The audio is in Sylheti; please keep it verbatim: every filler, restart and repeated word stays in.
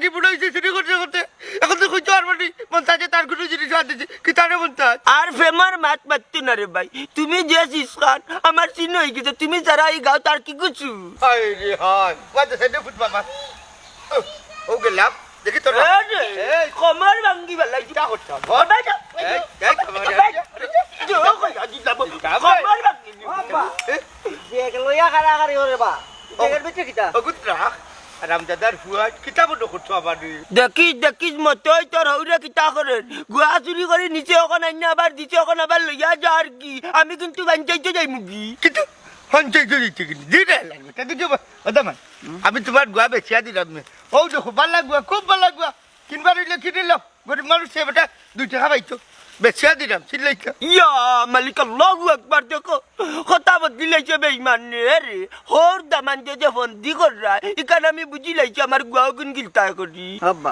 কি বুড়া অইছে চুরি করতে করতে? এখন তো কইতে পারবো নি। মন্তাজে তার কোনো জিনিস বাদ দিছি। কিতা রে মন্তাজ? আর প্রেমর মাত মাতিও না রে ভাই। তুমি যে সিসখান, আমার চিহ্ন অই গেছে। তুমি ছাড়া ই গাঁওত আর কি কিছু। হায় রে হায়। ওই তো সাইডে ফুট মারবা। ও, ও গেলাম। দেখি তোর এ রে, এই। কোমর ভাঙ্গি বেলাইছি। কিতা করতাম? ও ভাই, যা, এই, এই, এই, এই, ভাই, এই, যা, কই, যা, যা, যা, কিতা ভাই? কোমর ভাঙ্গি। বাবা, এ? ব্যাগ লইয়া কাড়াকাড়ি করে বা। ও। ব্যাগর ভিতরে কিতা? ও গুত্রা, হারামজাদার ফুয়া, কিতা মনো করছো আমারে? দেখিস, দেখিস, মতই তোর হউরে কিতা করের। গুয়া চুরি করি নিচে অখন আইনা আবার দিছে, অখন আবার লইয়া যার কি? আমি কিন্তু পঞ্চায়েতো যাইমুগি। কিন্তু পঞ্চায়েতো যাইতে গেলি, দিরে লাগবে, তা দিতে বা-, ও দামান, আমি তুমার গুয়া বেচিয়া দিরাম নে। ও দেখো, বালা গুয়া, খুব বালা গুয়া। কিনবার অইলে কিনিলাও। গরিব মানুষ সে বেটা দুই টেকা পাইতো। বেচিয়া দিরাম, চিল্লাইতা। ইয়া মালিক আল্লাহু আকবার, দেখো, কথা বদলিলাইছে বেইমান রে। হউর দামান্দে যে ফন্দি কররা, ইখান আমি বুঝিলাইছি আমার গুয়াও গুন গিলতায় করি। আব্বা,